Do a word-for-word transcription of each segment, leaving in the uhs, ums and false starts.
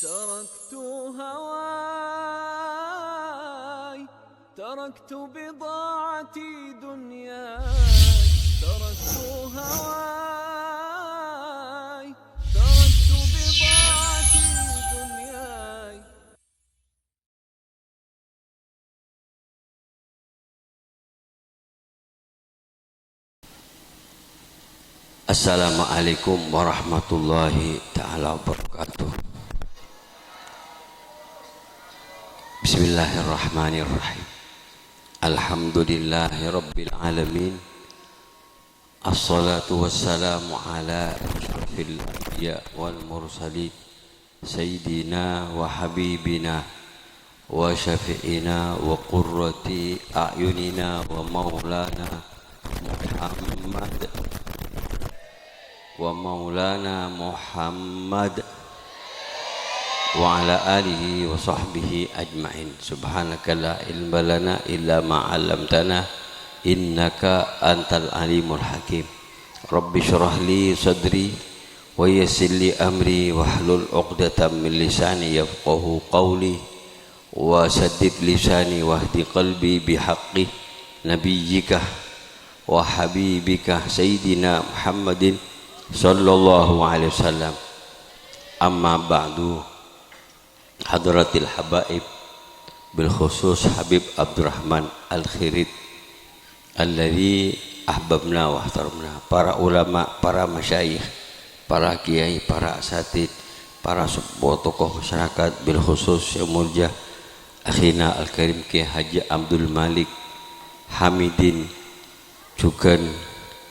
تركت هواي، تركت بضاعتي دنياي، تركت هواي، تركت بضاعتي دنياي. Assalamualaikum warahmatullahi ta'ala wabarakatuh. Bismillahirrahmanirrahim. Alhamdulillahi rabbil alamin. Assalatu wassalamu ala asyrafil anbiya wal mursalin, sayyidina wa habibina wa syafi'ina wa qurrati a'yunina wa maulana Muhammad, wa maulana Muhammad, wa ala alihi wa sahbihi ajma'in. Subhanaka la ilma lana illa ma 'allamtana, innaka antal alimul hakim. Rabbi shrah li sadri, wa yassir li amri, wahlul 'uqdatam min lisani yafqahu qawli, wa saddid lisani, wahdi qalbi bihaqqi nabiyyika wa habibika Sayyidina Muhammadin sallallahu alaihi wasallam. Amma ba'du, hadratil habaib, bil khusus Habib Abdurrahman Al-Khirit, alladzi ahbabna wa ihtaramna, para ulama, para masyayikh, para kiai, para asatid, para seppo tokoh masyarakat, bil khusus sè molja akhina Al-Karim Kiai Haji Abdul Malik Hamidin, jhughân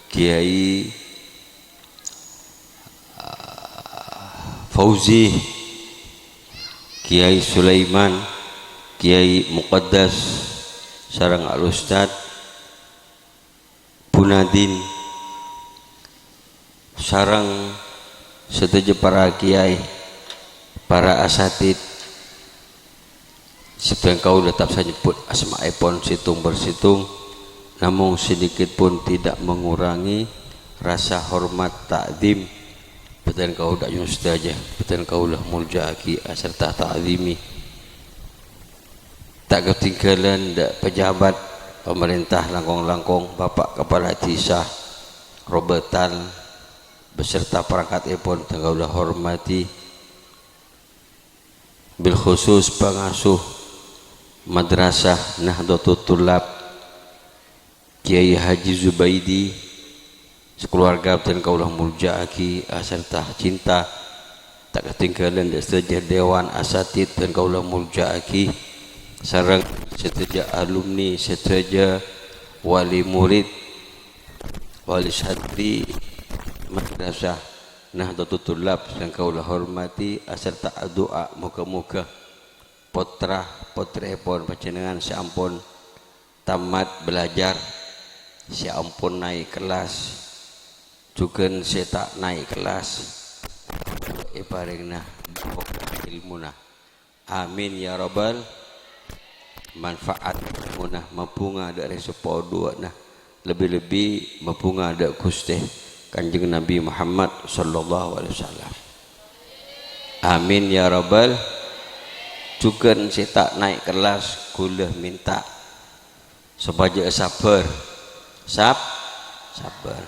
Kiai Fauzi, Kiai Sulaiman, Kiai Muqaddas, sareng Al Ustad Bunadin, sareng sadhâjâ para kiai, para asatid, Sè bhâdhân kaulâ tapsa nyebbhut asma'èpon sèttong per sèttong, namong sedikit pun tidak mengurangi rasa hormat ta'zim bhâdhân kaulâ, nyo'on sadhâjâ bhâdhân kaulâ molja'aghi asarta ta'zimi. Ta' katèngghâlân dâ' pejabat pamarènta langkong-langkong, Bapak Kepala Dhisa Robetal beserta perangkatèpon bhâdhân kaulâ hormadhi. Bil khusus pangasuh Madrasah Nahdlatul Thullab, Kiai Haji Zubaidi, sakalowarga bhâdhân kaulâ molja'aghi asarta cinta, ta' katèngghâlân dâ' sadhâjâ dewan asatid bhâdhân kaulâ molja'aghi, sareng sadhâjâ alumni, sadhâjâ wali murid, wali santri Madrasah Nahdlatul Thullab sè kaulâ hormadhi asarta adu'a, moghâ-moghâ pottra-pottrèèpon panjhennengngan sè ampon tamat belajar, sè ampon naè' kellas, jhughân sè ta' naè' kellas, èparèngana barokah èlmona. Amin ya rabbal. Manfaat mona mabhunga dâ' rèng seppo duwâ'na, lebbi-lebbi mabhunga dâ' Ghustè Kanjeng Nabi Muhammad sallallahu alaihi wasallam. Amin ya rabbal. Jhughân sè ta' naè' kellas, kaulâ mènta sopajâ sabbhâr. Sab-, sabbhâr.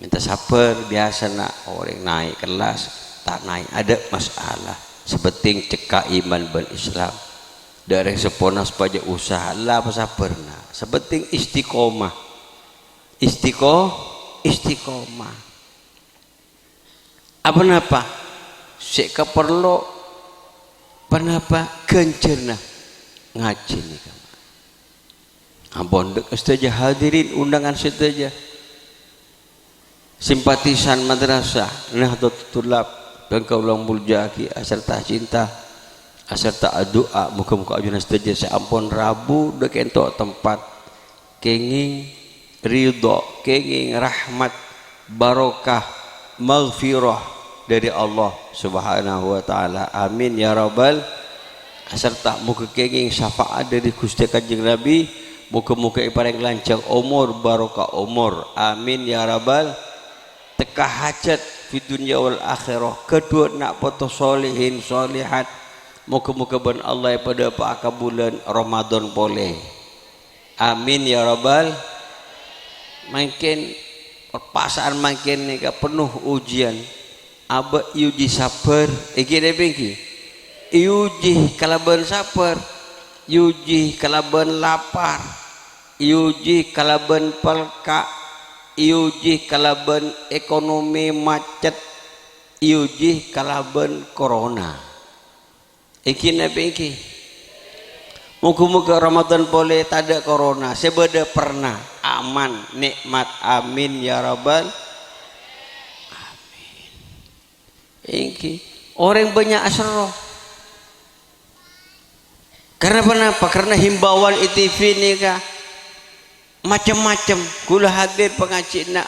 Mènta sabbhâr, biyasana orèng naè' kellas, ta' naè', adâ' masalah. Sè pentèng cekka' iman bân Islam. Dâ' rèng seppona sopajâ usaha, la apa sabbhârna. Sè pentèng istiqomah. Istiqo-, istiqomah. Apa-napa sè èkaparlo, ponapa ghânjhârna ngajhi nèka. Ampon, dâ' sadhâjâ hadirin undangan sadhâjâ. Simpatisan Madrasah Nahdlatul Thullab, bhâdhân kaulâ molja'aghi asarta cinta, asarta adu'a, moghâ-moghâ ajunan sadhâjâ sè ampon rabu dâ' ka'dinto tempat kèngèng ridho, kèngèng rahmat, barokah, maghfirah dâri Allah Subhanahu wa Ta'ala. Amin ya rabbal. Sarta moghâ kèngèng syafa'at dâri Ghustè Kanjeng Nabi, moghâ-moghâ èparèng lanjhâng omor, barokah omor. Amin ya rabbal. Tekka hajat, fid dunya wal akhirah, ghâdhuwân na' poto solihin solihat. Moghâ-moghâ bân Allah èpadhâpa'a ka bulân Ramadan polè. Amin ya rabbal. Mangkèn, perpasa'an mangkèn nèka penno ujian. Abâ' èuji sabbhâr, èngghi napa èngghi? Èuji kalabân sabbhâr, èuji kalabân lapar, èuji kalabân pelka', èuji kalabân ekonomi macet, èuji kalabân corona. Èngghi napa èngghi? Moghâ-moghâ Ramadan polè tadâ' corona, sè bâdâ perna, aman, nikmat. Amin ya rabbal. Amin. Èngghi. Orèng bânnya' aserro. Karena ponapa? Karena himbauan è T V nèka macem-macem. Ghulâ hadir pangajiânna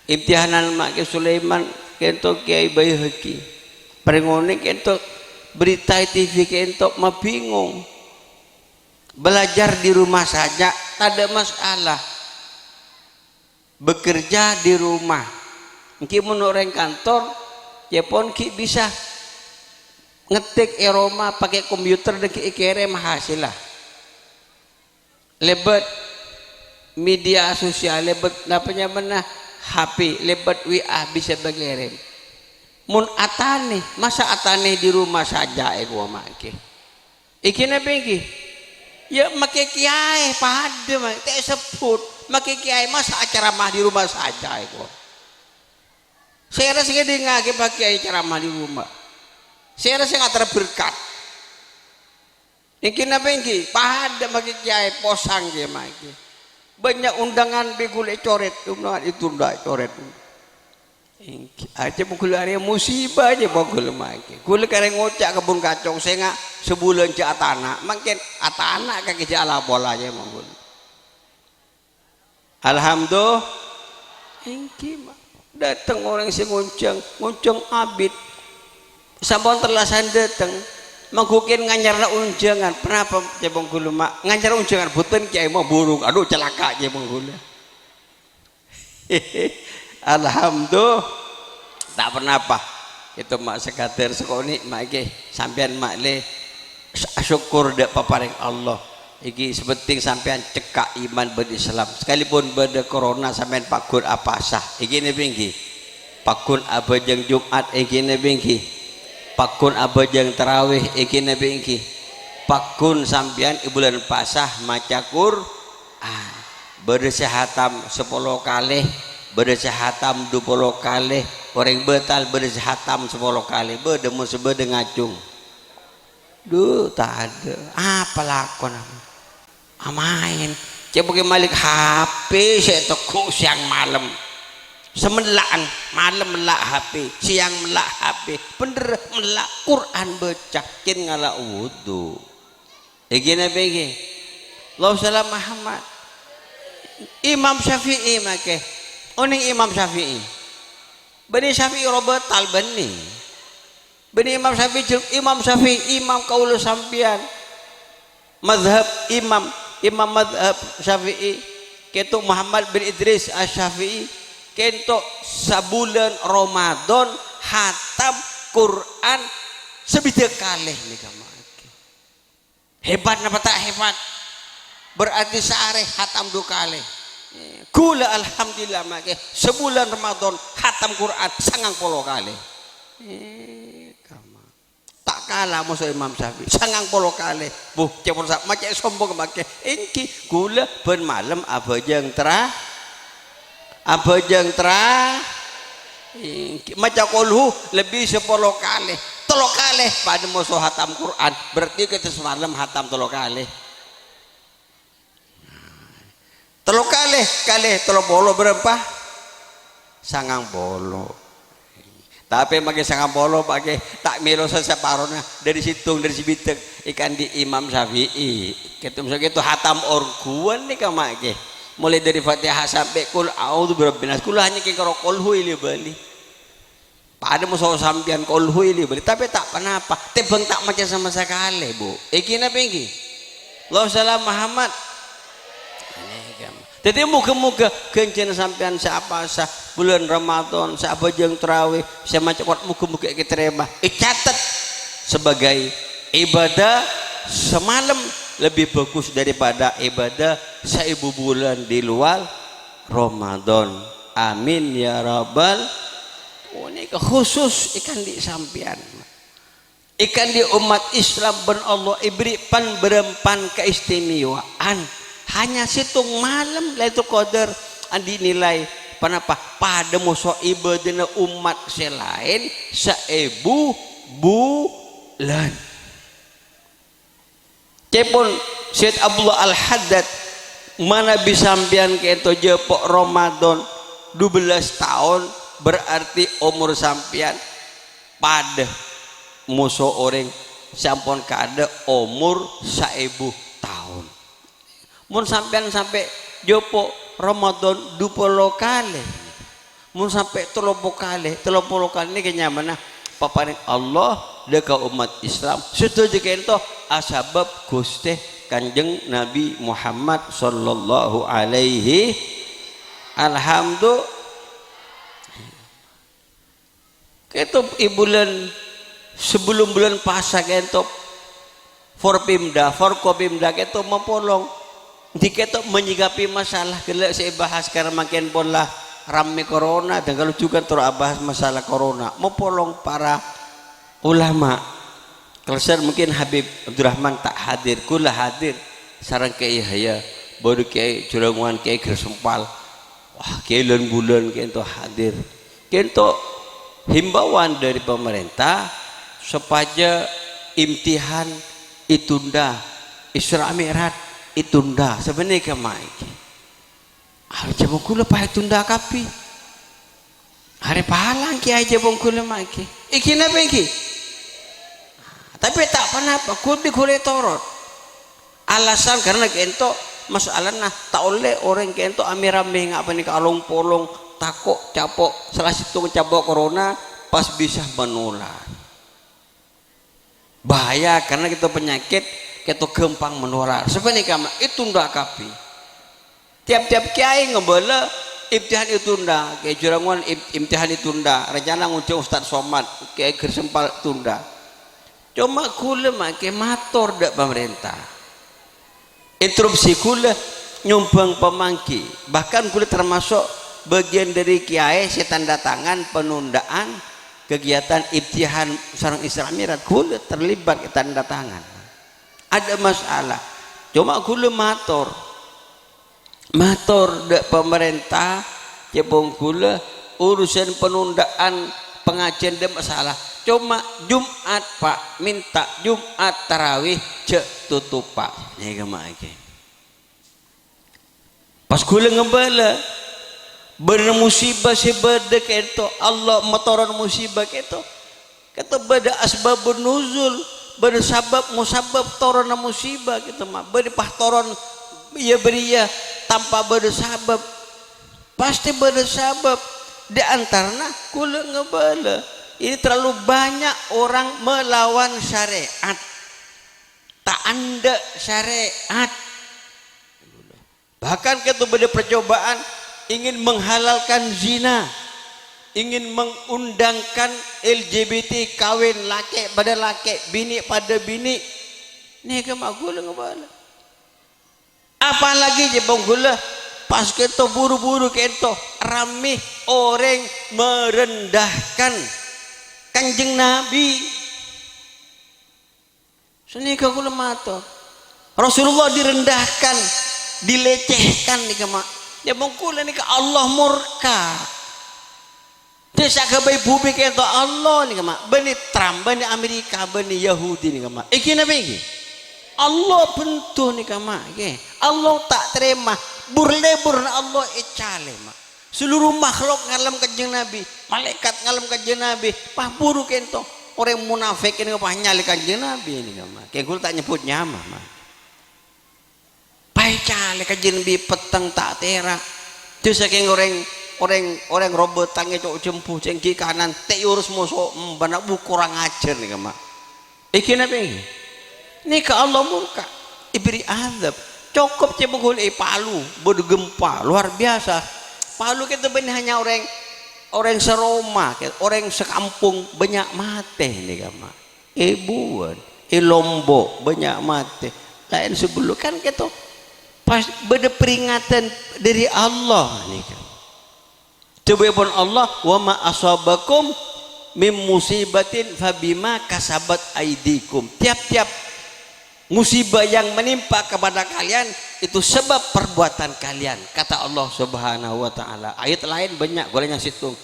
imtihanan Ma' Kè Sulaiman, kento Kiai Baihaqi. Parèng onèng kento berita è T V kento, mabingung. Belajar di rumah saja, tadâ' masalah. Bekerja di rumah. Èngghi mon orèng kantor, ca'èpon ghi' bisa ngetik è roma, pakai komputer, dâgghi' èkèrèm hasèlla. Lèbât media sosial, lèbât napa nyamana, H P, lèbât W A bisa èkèrèm. Mon atanè, masa atanè di rumah saja, è, kowa mangkè? Èngghi napa èngghi? Ya, makè kiyaè padâ, ma-, ta' èsebbhut. Makè kiyaè masa acaramah di rumah saja, è, kowa. Sèra sè ngèdingngaghi pa kiyaè caramah di rumah. Sèra sè ngater berkat. Èngghi napa èngghi? Padâ makè kiyaè posang kè makè. Bânnya' undangan bi' ghulâ ècorèt, undangan ètunda ècorèt. Èngghi, ajâ mon ghulâ arèya musibah ajâ mon ghulâ makè. Ghulâ karè ngoca' kebun kacong sènga' sabulân jâ' atana', mangkèn atana' kakè jâ' ala-pola ajâ mon ghulâ. Alhamdulillah. Èngghi, Ma'. Dâteng orèng sè ngonjhâng, ngonjhâng abit. Sampon tellasan dâteng. Mangghukèn nganyarra onjhângan. Ponapa, ca'èpon ghulâ, Ma'? Nganyar onjhângan, bhunten, Kèyaè, ma' burung. Adu, calaka', ca'èpon ghulâ. Alhamdulillah. Ta' ponapa. Itu, Ma', sakadâr sakonè', Ma', èngghi. Sampèyan, Ma', lè. Asokkor dâ' paparèng Allah. Èngghi sè pentèng sampèyan cekka' iman bân Islam. Sakalipon bâdâ corona sampèyan pagghun apasa. Èngghi napa èngghi? Pagghun abhâjâng Jum'at èngghi napa èngghi? Pagghun abhâjâng tarawih èngghi napa èngghi? Pagghun sampèyan è bulân pasa maca Qur'an. Bâdâ sè hatam sapolo kalè, bâdâ sè hatam dupolo kalè, orèng bâtal bâdâ sè hatam sapolo kalè, bâdâ mon sè bâdâ ngacung. Dhu, tadâ'. Apa lakona? Amaèn. Cè' bhâkè malèk H P sè ètegghu' sèyang malem. Samella'an, malem mella' H P, sèyang mella' H P, bhendher mella' Qur'an bâca, kèng ngala' wudu. Èngghi napa èngghi? Allahumma shalli ala Muhammad. Imam Syafi'i makè. Onèng Imam Syafi'i. Bânnè Syafi'i roh bâtal bânnè. Bânnè Imam Syafi'i, jel-, Imam Syafi'i, imam kaulâ sampèyan. Mazhab imam, imam mazhab Syafi'i, kento Muhammad bin Idris Asy-Syafi'i, kento sabulân Ramadan hatam Qur'an sabidhâk kalè nèka, Ma'. Hebat napa ta' hebat? Berarti saarè hatam dhu kalè. Ghulâ alhamdulillah, Ma', sabulân Ramadan hatam Qur'an sangang polo kalè. Eh, kama. Ta' kala moso Imam Syafi'i, sangang polo kalè. Buh, cè' pon sa-, ma' cè' sombong, Ma'. Èngghi, ghulâ bân malem abhâjâng tra-, Abhâjâng tra-, maca qulhu lebbi sapolo kalè. Tello kalè padâ moso hatam Qur'an. Berarti kita samalem hatam tello kalè. Tello kalè, kalè tello polo bârâmpa? Sangang polo. Tapè makè sangang polo, makè ta' mèlo sa-, saparona, dâri sèttong, dâri sabidhâk, èkaandi' Imam Syafi'i. Kèto, maksud kèto hatam orguwân nèka, makè. Molaè dâri Fatihah sampè' qul a'udzu birabbin nas, kaulâ hanya kèng karo qulhu èlè-bâli. Padâ moso sampèyan qulhu èlè-bâli, tapè ta' ponapa, tèmbhâng ta' maca sama sakalè, Bu. Èngghi napa èngghi? Allahumma shalli ala Muhammad. Dâddhi, moghâ-moghâ ghânjhârânna sampèyan sè apasa bulân Ramadan, sè abhâjâng tarawih, sè maca Qur'an, moghâ-moghâ èkatarèma. Ècatet sebagai ibadah semalam lebih bagus daripada ibadah saèbu bulân di luar Ramadan. Amin ya rabbal. Oh, nèka khusus èkaandi' sampèyan. Èkaandi' ommat Islam bân Allah èberri' pan-bârâmpan kaistimewaan. Hanya sèttong malem Lailatul Qadar andi' nilai ponapa? Padâ moso ibadana ommat sè laèn saèbu bulân. Ca'èpon Sayyid Abdullah Al-Haddad, manabi sampèyan ka'ènto jhâpo' Ramadan dubellâs taon, berarti omor sampèyan padâ moso orèng sè ampon kaadâ' omor saèbu taon. Mon sampèyan sampè' jhâpo' Ramadan dupolo kalè, mon sampè' tello polo kalè, tello polo kalè nèka nyamana paparèng Allah dâ' ka ommat Islam sadhâjâ ka'ènto asabâb Ghustè Kanjeng Nabi Muhammad sallallahu alaihi. Alhamdulillah. Ka'ènto è bulân sabellunna bulân pasa ka'ènto Forpimda, Forkopimda ka'ènto mapolong. Andi' ka'ènto menyikapi masalah ghellâ' sè èbahas karena mangkèn pon la rammè corona, dan kalau juga terus abahas masalah corona, mapolong para ulama. Kalabân mungkin Habib Abdurrahman ta' hadir, kaulâ hadir sareng Kèyaè Yahya, bâdâ Kèyaè Jurangwan, Kèyaè Gersempal. Wah, kèyaè lan bulân ka'ènto hadir. Ka'ènto himbauan dâri pamarènta sopajâ imtihan ètunda, Isra Mi'raj ètunda. Sapanèka ma' ènggi. Arè jhâ' mon ghulâ pas ètunda kabbhi. Arè palang kèyaè jhâ' mon ghulâ ma' ènggi. Ènggi napa ènggi? Tapè ta' ponapa, ghun bi' ghulâ ètorot. Alasan karena ka'ènto masalana ta' ollè orèng ka'ènto amè-rammè nga' panèka along-polong, tako' ca'èpon sala sèttong ca'èpon corona pas bisa manular. Bahaya, karena ka'ènto panyakèt ka'ènto ghâmpang manular. Sapanèka ma' ètunda kabbhi. Tiap-tiap kèyaè ngabâlâ imtihan ètunda, Kèyaè Jurangwan im-, imtihan ètunda, rencana ngonjhâng Ustadz Somad, Kèyaè Gersempal ètunda. Coma ghulâ ma' ènggi mator dâ' pamarènta. Interupsi ghulâ nyombhâng pamangghi, bahkan ghulâ termasuk bagian dâri kèyaè sè tanda tangan penundaan kegiatan imtihan sareng Isra Mi'raj, ghulâ terlibat tanda tangan. Ada masalah. Coma ghulâ mator. Mator dâ' pamarènta, ca'èpon ghulâ, urusan penundaan pengajian dâ' masalah. Coma Jum'at, Pak, mènta Jum'at tarawih jhâ' totopa. Nèka ma' ènggi. Pas ghulâ ngabâlâ, bâdâ musibah sè bâdâ ka'ènto, Allah matoron musibah ka'ènto. Ka'ènto bâdâ asbabun nuzul, bâdâ sabâb musabâb toronna musibah ka'ènto, ma'. Bâdâ pas toron iyâ bâriyâ tanpa bâdâ sabâb. Pastè bâdâ sabâb. Di antarana ghulâ ngabâlâ, ini terlalu banyak orang melawan syariat. Ta' endâ' syariat. Bahkan ka'ènto bâdâ percobaan ingin menghalalkan zina, ingin mengundangkan L G B T, kawin lakè' padâ lakè', binè' padâ binè'. Nèka ma' ghulâ ngabâlâ. Apalagi jhâ' mon ghulâ pas ka'ènto buru-buru ka'ènto rammè orèng merendahkan Kanjeng Nabi. Sanèka ghulâ mator. Rasulullah direndahkan, dilecehkan nèka, ma'. Jhâ' mon ghulâ nèka Allah morka. Dâ' saghâbây bhumè ka'ènto Allah nèka, ma'. Bânnè Trump, bânnè Amerika, bânnè Yahudi nèka, ma'. Ènggi napa ènggi? Allah bendhu nèka, ma'. Ènggi. Allah ta' tarèma. Bur-lèburna Allah ècalè, ma'. Seluruh makhluk ngalem Kanjeng Nabi, malaèkat ngalem Kanjeng Nabi, pas buru ka'ènto orèng munafik nèka pas nyalè Kanjeng Nabi nèka, ma'. Kèng ghulâ ta' nyebbhut nyama, ma'. Pas ècalè Kanjeng Nabi petteng ta' tèra'. Dâ' sakèng orèng, orèng, orèng robâ tangè co' jembhu, sè ènggi kanan, ta' èyorus moso emba, bu kurang ajar nèka, ma'. Ènggi napa ènggi? Nèka Allah morka, èbèrri' adzab. Cokop cè' bengkol è Palu, bâdâ gempa luar biasa. Palu ka'ènto bânnè hanya orèng Orèng saroma, orèng sakampong bânnya' matè nèka, Ma'. È Buwân, è Lombok bânnya' matè. Laèn sabellunna kan kèto. Pas bâdâ peringatan dâri Allah nèka. Dhâbuèpon Allah, "Wa ma asabakum min musibatin fabima kasabat aidikum." Tiap-tiap musibah yang menimpa kepada kalian itu sebab perbuatan kalian, kata Allah Subhanahu wa Ta'ala. Ayat laèn bânnya', ghulâ nyang sèttong.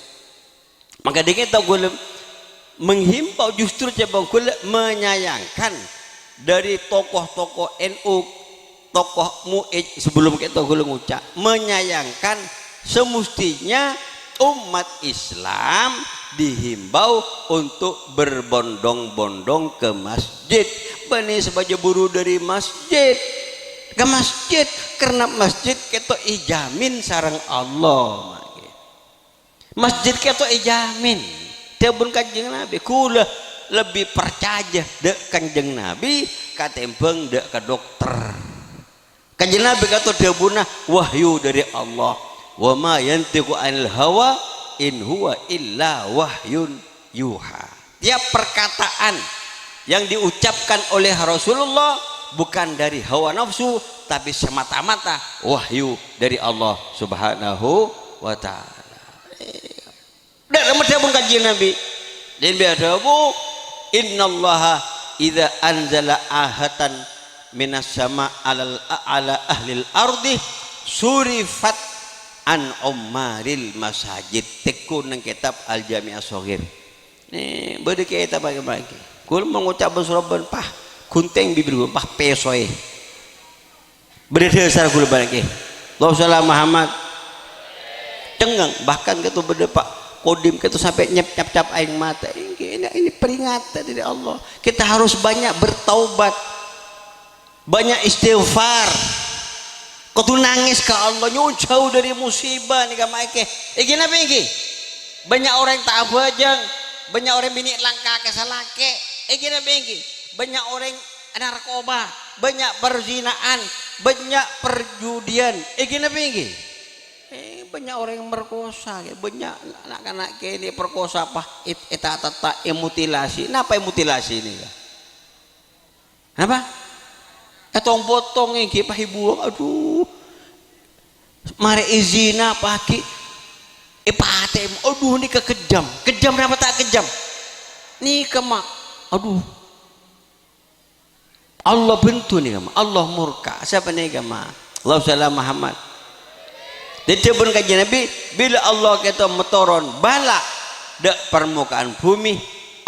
Maka dengan itu ghulâ menghimbau, justru coba ghulâ menyayangkan dari tokoh-tokoh N U, tokoh MUI, sebelum kèto ghulâ ngoca', menyayangkan, semestinya umat Islam dihimbau untuk berbondong-bondong ke masjid. Bânnè sè bâjâ buru dâri masjid ka masjid, karena masjid kèto èjamin sareng Allah. Masjid kèto èjamin. Dhâbuna Kanjeng Nabi, "Ghulâ lebbi parcajâ dâ' Kanjeng Nabi katèmbhâng dâ' ka dokter." Kanjeng Nabi kèto dhâbuna wahyu dâri Allah. "Wa ma yantiqu 'anil hawa, in huwa illa wahyun yuha." Tiap perkataan yang diucapkan oleh Rasulullah bukan dari hawa nafsu, tapi semata-mata wahyu dari Allah Subhanahu wa Ta'ala. Dâ' remma dhâbuna Kanjeng Nabi. Nabi adhâbu, "Innallaha idza anzala ahatan minas sama alal, ala ahlil ardi surifat an ummaril masajid." Tekku neng kètab Al-Jami' As-Shaghir. Nè, bâdâ kètab bâgi-bâgi. Ghulâ mon ngoca' bân-soroban, pas ghunting bibir ghulâ, pas pèsoè. Bâdâ dhâsar ghulâ bârângkè. Allahumma shalli ala Muhammad. Cengngang, bahkan kèto bâdâ, Pak Kodim kèto sampè' nyap-nyap aèng mata. Ini, ini peringatan dari Allah. Kita harus banyak bertaubat. Bânnya' istighfar. Kodhu nangès ka Allah, nyo'on jhâu dâri musibah nèka, Ma', èngghi. Èngghi napa èngghi? Bânnya' orèng ta' abhâjâng, bânnya' orèng binè' langka ka salakè'. Èngghi napa èngghi? Bânnya' orèng narkoba, bânnya' perzina'an, bânnya' perjudian. Èngghi napa èngghi? Eh, bânnya' orèng merkosa, bânnya' na'-kana' kènè' perkosa, pas èt-, èta'-tetta', èmutilasi. Napa èmutilasi nèka? Napa? Ètong-potong èngghi, pas èbuwâng, adhu. Marè èzina, pas ghi' èpatè'è, adhu, nèka kejam. Kejam napa ta' kejam? Nèka, Ma'. Adhu. Allah bendhu nèka, Ma'. Allah morka. Sapa nèka, Ma'? Allahumma shalli ala Muhammad. Dhâddhi dhâbuna Kanjeng Nabi, bilâ Allah kèto matoron bâlâ dâ' parmoka'an bhumè,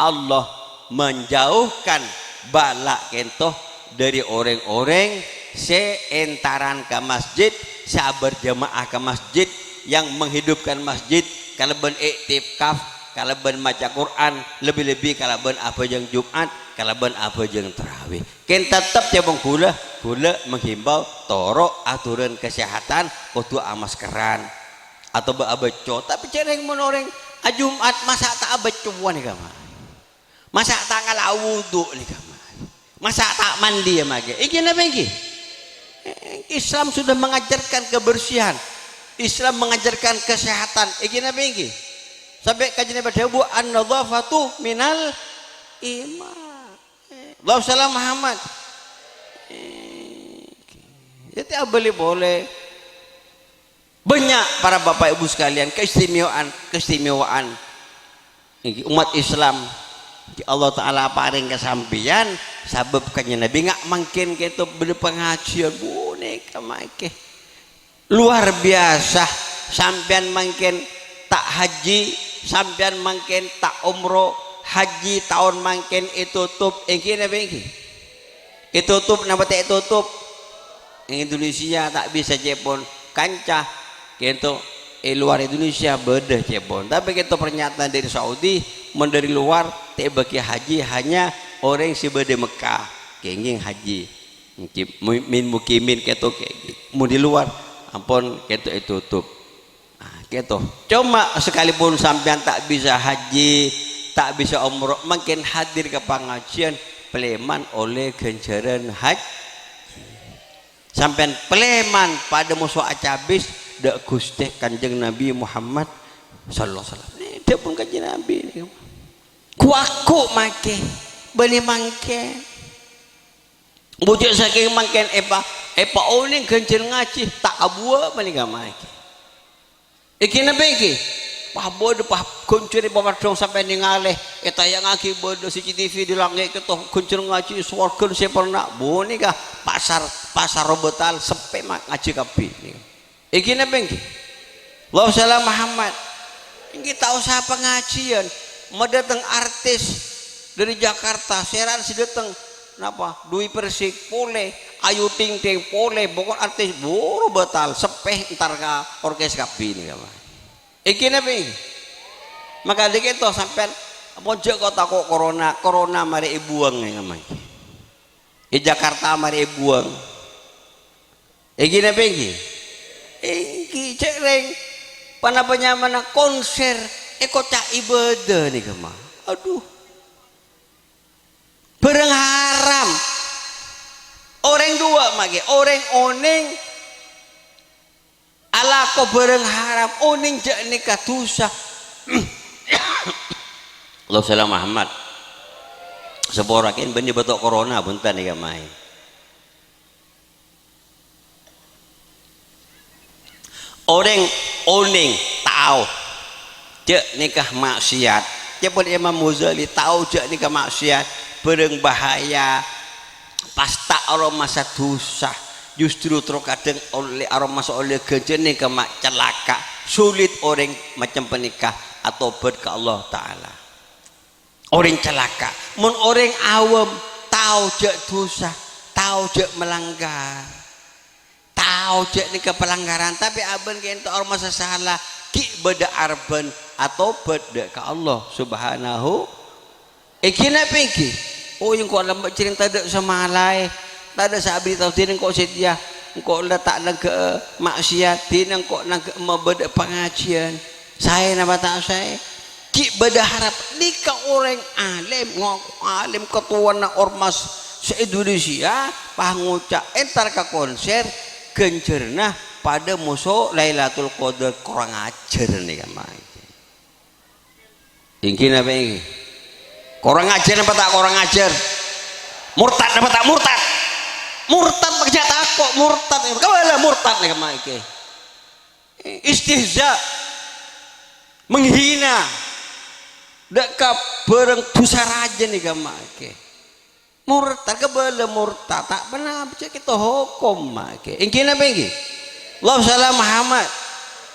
Allah menjauhkan bâlâ kènto dâri orèng-orèng sè èntaran ka masjid, sè aberjamaah ka masjid, yang menghidupkan masjid kalabân iktikaf, kalabân maca Qur'an, lebbi-lebbi kalabân abhâjâng Jum'at, kalabân abhâjâng tarawih. Kèng tettep ca'èpon ghulâ, ghulâ menghimbau toro' aturan kesehatan, kodhu amaskeran, atabâ abâcco. Tapè jhâ' rèng mon orèng ajum'at, masa' ta' abâccowan nèka, Ma'? Masa' ta' ngala' wudu nèka, Ma'? Masa' ta' mandi, ya, Ma'? Èngghi napa èngghi? Islam sudah mengajarkan kebersihan. Islam mengajarkan kesehatan. Èngghi napa èngghi? Sampè' Kanjeng Nabi dhâbu, "An-nadhafatu minal iman." Allahumma shalli ala Muhammad. Jadi abâli polè. Bânnya', para Bapak Ibu sekalian, keistimewaan, keistimewaan umat Islam. Allah Ta'ala parèng ka sampèyan, sabâb Kanjeng Nabi nga' mangkèn kèto bâdâ pangajiyân. Bonèka mangkèn. Luar biasa, sampèyan mangkèn ta' haji, sampèyan mangkèn ta' omroh, haji taon mangkèn ètotop, èngghi napa èngghi? Ètotop napa ta' ètotop? È Indonesia ta' bisa ca'èpon, kanca kèto è luar Indonesia bâdâ ca'èpon. Tapè kèto pernyataan dâri Saudi, mon dâri luar ta' èbâghi haji hanya orèng sè bâdâ Mekkah, kèngèng haji. Mukim-, mu-, min mukimin kèto kè-, mon di luar ampon kèto ètotop. Ah, kèto. Coma sakalipun sampèyan ta' bisa haji, ta' bisa omroh, mangkèn hadir ka pangajiyân, palèman ollè ghânjhârân haj-, sampèyan palèman padâ moso acabis dâ' Ghustè Kanjeng Nabi Muhammad. Sallallahu alaihi wasallam. Nèka dhâbuna Kanjeng Nabi nèka. Ghu-lagghu' makè, bânnè mangkèn. Bhujâ sakèng mangkèn èpa-, èpaonèng ghânjhârân ngajhi, ta' abuwâ' panèka makè. Èngghi napa èngghi? Pas bâdâ, pas ghânjhârân èpapaddhâng sampè' nèngalè, ètayangngaghi bâdâ C C T V di langngè' kèto, ghânjhârân ngajhi sowarghâna sè perna', bânnè ka pasar, pasar Robatal seppè ma-, ngajhi kabbhi. Èngghi napa èngghi? Allahumma shalli ala Muhammad. Èngghi ta' osa pangajhiyân, ma' dâteng artis dâri Jakarta, sèran sè dâteng, napa? Dewi Persik polè, Ayu Ting Ting polè, pokok artis buru bâtal, seppè entar ka orkes kabbhi nèka, Pak. Èngghi napa èngghi? Maka dâri kèto sampèyan, ampon jhâ' ko-, tako' corona, corona marè èbuwâng nèka, Pak. È Jakarta marè èbuwâng. Èngghi napa èngghi? Èngghi, jhâ' rèng. Ponapa nyamana konser èkoca' ibâdâ nèka, Ma'? Adhu. Bhârâng haram. Orèng duwâ' makè, orèng onèng alako bhârâng haram, onèng jhâ' nèka dhusa. Allahumma shalli ala Muhammad. Sapora kèn bânnè bâto' corona, bhunten nèka, maè. Orèng onèng tao jhâ' nèka ma'siyat. Ca'èpon Imam Ghazali tao jhâ' nèka ma'siyat, bhârâng bahaya, pas ta' aromasa dhusa, justru terkadang ollè aromasa ollè ghânjhârân nèka ma' calaka'. Sulit orèng macem panèka atobhât ka Allah Ta'ala. Orèng calaka'. Mon orèng awam tao jhâ' dhusa, tao jhâ' malanggar. Tao jhâ' nèka palanggaran, tapè abâ'na kènto aromasa sala, ghi' bâdâ arebbhân atobhât dâ' ka Allah Subhanahu. Èngghi napa èngghi? Oh, engko' lambâ' jhâreng tadâ' sè malaè, tadâ' sè abherri' tao dhinèng engko' sè dhiyâ, engko' la ta' nangghâ'â ma'siyat, dhinèng engko' nangghâ'â mabâdâ pangajiyân. Saè napa ta' saè? Ghi' bâdâ harap nèka orèng alim, ngako alim, katowana ormas se-Indonesia, pas ngoca' entar ka konser, ghânjhârânna padâ moso Lailatul Qadar, korang ajhâr nèka, maè. Èngghi napa èngghi? Korang ajhâr napa ta' korang ajhâr? Murtad napa ta' murtad? Murtad, makè jhâ' tako', murtad. Kabâlâ murtad nèka, maè. Istihza, menghina, dâ' ka bhârâng dhusa rajâ nèka, maè. Murtad, kabâlâ murtad, ta' ponapa jhâ' kèto hokom, maè. Èngghi napa èngghi? Allahumma shalli ala Muhammad.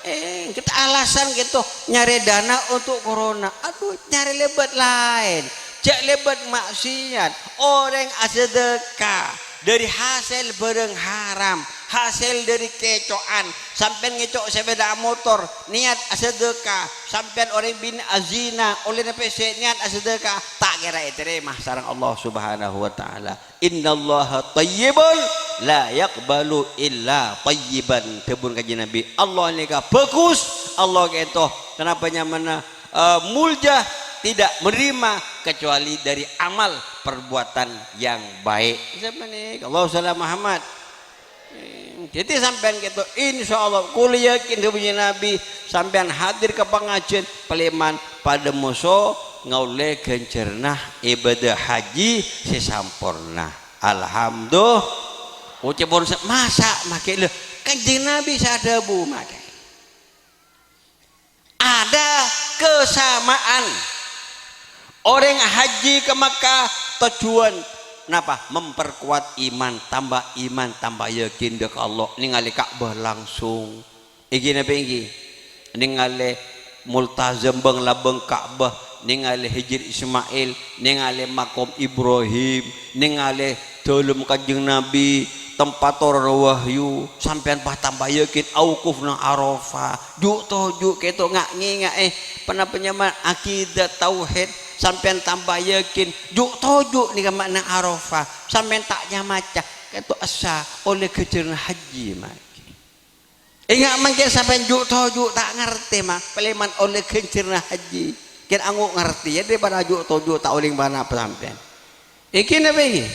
Eh, kèto alasan kèto nyarè dana untuk corona. Adhu, nyarè lèbât laèn. Jhâ' lèbât ma'siyat. Orèng asadâka dâri hasèl bhârâng haram, hasèl dâri kèco'an. Sampèyan ngèco' sapèda motor, niyat asadâka. Sampèyan orèng binè' azina, ollèna pèssè, niyat asadâka. Ta' kèra ètarèma sareng Allah Subhanahu wa Ta'ala. "Innallaha thayyibun la yaqbalu illa thayyiban." Dhâbuna Kanjeng Nabi, "Allah nèka bhâghus, Allah kèto." Kenapa nyamana, eh, mulja, tidak menerima kecuali dari amal perbuatan yang baik. Sapanèka, Allahumma shalli ala Muhammad. Dhâddhi sampèyan kèto, insyaallah, kaulâ yakin dhâbuna Nabi, sampèyan hadir ka pangajiyân, palèman padâ moso ngaollè ghânjhârânna ibâdâ haji sè samporna. Alhamdulillah. Oca'èpon sa-, masa' makè, lho, Kanjeng Nabi sè adhâbu makè. Ada kesamaan. Orèng haji ka Mekkah tojjhuwân napa? Memperkuat iman, tamba iman, tamba yakin dâ' ka Allah, nèngalè Ka'bah langsung. Èngghi napa èngghi? Nèngalè Multazam bâng-labâng Ka'bah, nèngalè Hijr Ismail, nèngalè Makom Ibrahim, nèngalè Dhâlem Kanjeng Nabi, tempat turonna wahyu, sampèyan pas tamba yakin, awukuf nang Arafah. Ju'-toju' kèto nga-, ngènga'è, ponapa nyamana akidah tauhid, sampèyan tamba yakin, ju'-toju' nèka ma' nang Arafah, sampèyan ta' nyamaca, kèto essa ollè ghânjhârânna haji, maè. Enga' mangkèn sampèyan ju'-toju' ta' ngartè, ma', palèman ollè ghânjhârânna haji. Kèn ango' ngartè, yâ, daripada ju'-toju' ta' ollè napa-napa sampèyan. Èngghi napa èngghi?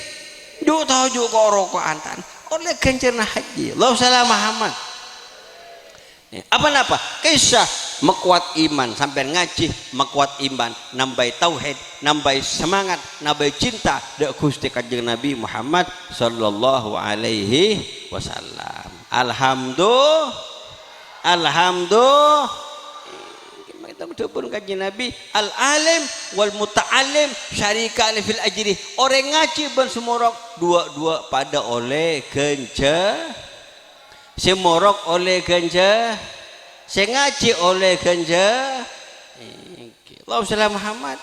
Ju'-toju' ko'-roko'an ta' ollè ghânjhârânna haji. Allahumma shalli ala Muhammad. Eh, apa-napa? Kisah Makowat iman, sampèyan ngajhi makowat iman, nambâi tauhid, nambâi semangat, nambâi cinta dâ' Ghustè Kanjeng Nabi Muhammad sallallahu alaihi wasallam. Alhamdu-, alhamdu-, Mangkèn dhâbuna Kanjeng Nabi, "Al-alim wal muta'allim syarikani fil ajri." Orèng ngajhi bân sè morok, duwâ'-duwâ' padâ ollè ghânjhâ-, sè morok ollè ghânjhâ-, sè ngajhi ollè ghânjhâ-, Èngghi. Allahumma shalli ala Muhammad.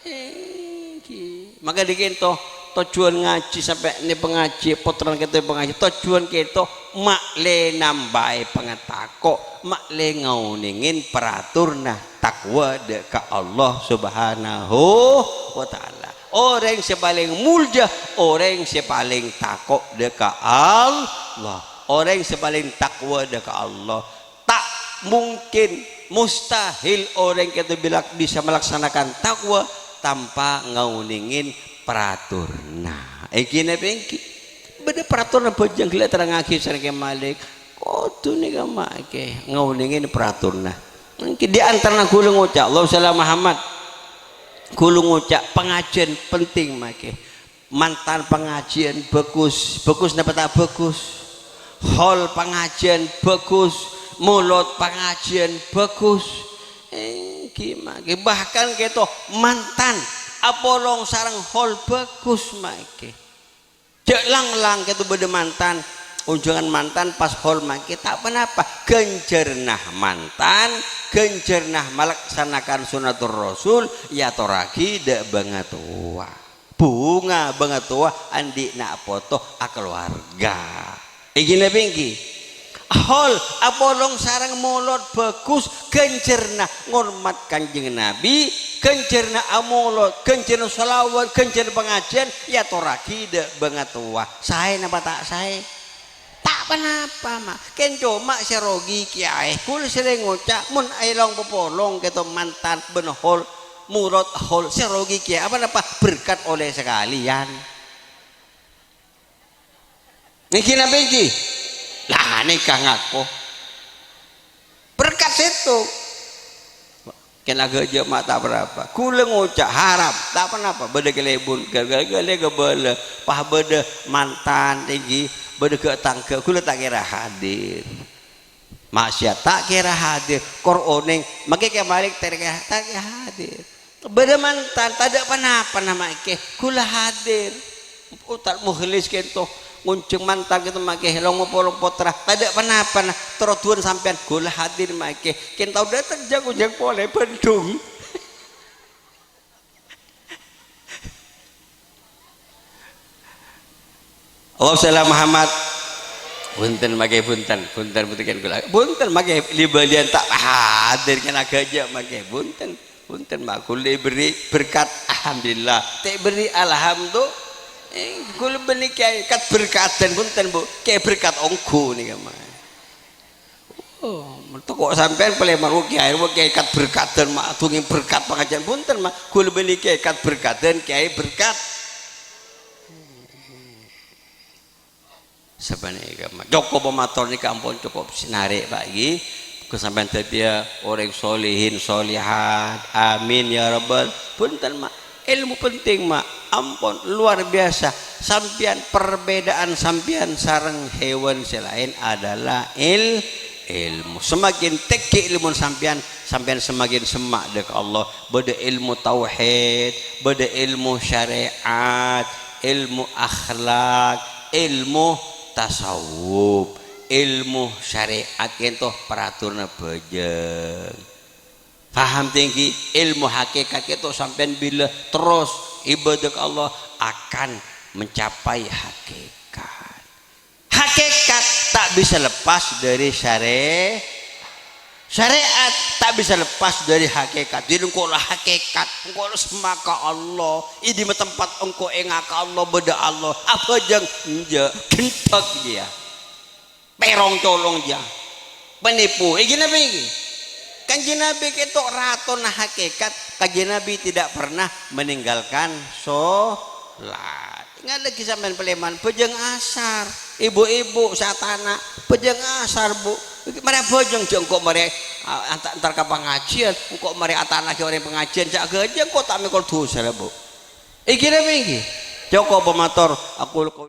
Èngghi. Maka dhi kènto, tojjhuwân ngajhi sampè' nè pangajhi, pottrana kènto pangajhi, tojjhuwân kènto ma'lè nambâi pangatako', ma'lè ngaonèngè paraturanna takwa dâ' ka Allah Subhanahu wa Ta'ala. Orèng sè palèng molja, orèng sè palèng tako' dâ' ka Allah. Orèng sè palèng takwa dâ' ka Allah. Ta' mungkin, mustahil orèng kènto bilâ-, bisa malaksanakan takwa tanpa ngaonèngè paraturanna. Èngghi napa èngghi? Bâdâ paraturanna bhâjâng ghellâ' terrangngaghi sareng Kè Malik. Kodhu nèka makè ngaonèngè paraturanna. Èngghi di antarana ghulâ ngoca', Allahumma shalli ala Muhammad. Ghulâ ngoca' pangajhiyân penting makè. Mantan pangajhiyân bhâghus. Bhâghus napa ta' bhâghus? Hol pangajhiyân bhâghus. Molod pangajhiyân bhâghus. Èngghi makè. Bahkan kènto mantan apolong sareng hol bhâghus makè. Jhâ' lang-lang kènto bâdâ mantan. Onjhângan mantan pas hol makè ta' ponapa. Ghânjhârânna mantan, ghânjhârânna malaksanakan sunnatur Rasul, èyatorraghi dâ' bângatowa. Bhunga bângatowa andi' na' poto akalowarga. Èngghi napa èngghi? Hol apolong sareng molod bhâghus, ghânjhârânna ngormat Kanjeng Nabi, ghânjhârânna amolod, ghânjhârânna shalawat, ghânjhârânna pangajhiyân, èyatorraghi dâ' bângatowa. Saè napa ta' saè? Ta' ponapa, ma'. Kèng coma sè rogi kèyaè. Ghulâ serrèng ngoca', mon èlong-papolong kènto mantan bân hol, molod hol, sè rogi kèyaè. Apa-napa? Berkat ollè sakalèyan. Nèngghi napa èngghi? Lah, nèka ngako. Berkat sèttong. Kèng la ghâjâ ma' ta' ponapa. Ghulâ ngoca' haram, ta' ponapa. Bâdâ kalèbun, ghâ-, ghâ-, ghâlè ghâbâlâ. Pas bâdâ mantan èngghi, bâdâ ghâ-, tangghâ, ghulâ ta' kèra hadir. Maksiat ta' kèra hadir. Kor onèng, makè Kè Malik ta' kèra, ta' kèra hadir. Bâdâ mantan, tadâ' ponapana makè, ghulâ hadir. Ustad Mukhlis kènto, ngonjhâng mantan kènto makè, long-mapolong pottra, tadâ' ponapana, terro duwân sampèyan, ghulâ hadir makè. Kèng tao dâteng jhâ' ngonjhâng polè, Bandung. Allahumma shalli ala Muhammad. Bhunten makè, bhunten, bhunten, bhunten kèng ghulâ. Bhunten makè, li-bâliyân ta' hadir kèng aghâjâ' makè, bhunten. Bhunten, ma' ghulâ èberri' berkat, alhamdulillah. Ta' èberri', alhamdu-, eh, ghulâ bânnè kèyaè kat berkadhân, bhunten, Bu. Kèyaè berkat ongghu nèka, ma'. Oh, toko' sampèyan palèman, oh, kèyaè, oh, kèyaè kat berkadhân, ma', dungèng berkat pangajhiyân, bhunten, ma'. Ghulâ bânnè kèyaè kat berkadhân, kèyaè berkat. Sapanèka, ma'. Cokop mator nèka ampon cokop sinarè', Pak, ghi. Muga sampèyan dhâddhiyâ orèng solihin, solihat. Amin, ya rabbal. Bhunten, ma'. Èlmo penting, ma'. Ampon, luar biasa. Sampèyan, perbedaan sampèyan sareng hewan sè laèn adalah il-, èlmo. Semakin tèngghi èlmona sampèyan, sampèyan semakin semma' dâ' ka Allah. Bâdâ èlmo tauhid, bâdâ èlmo syarè'at, èlmo akhlak, èlmo tasawuf, èlmo syarè'at kènto paraturanna bhâjâng. Paham tèngghi, èlmo hakikat kènto sampèyan bilâ terros ibadah ka Allah akan mencapai hakikat. Hakikat ta' bisa lepas dâri syarè-, syarè'at ta' bisa lepas dâri hakikat. Jadi engko' la hakikat, engko' la semma' ka Allah. È dimma tempat engko' enga' ka Allah, bâdâ Allah. Abhâjâng, enjâ', ghenthek jiyâ. Pèrong-colong jiyâ. Penipu. Èngghi napa èngghi? Kanjeng Nabi kènto ratona hakikat. Kanjeng Nabi tidak pernah meninggalkan so-, La, ingat lagi sampeyan paleman, bhâjâng asar. Ibu-ibu, satana, bhâjâng asar, Bu. Marè bhâjâng, jhâ' engko' marè, a-, anta-, entar ka pangajiân, engko' marè atana'aghi orèng pangajiân, jhâ' ghâjâ, engko' ta' mèkol dhusa, la, Bu. Iki napa iki? Cokop pamator, aku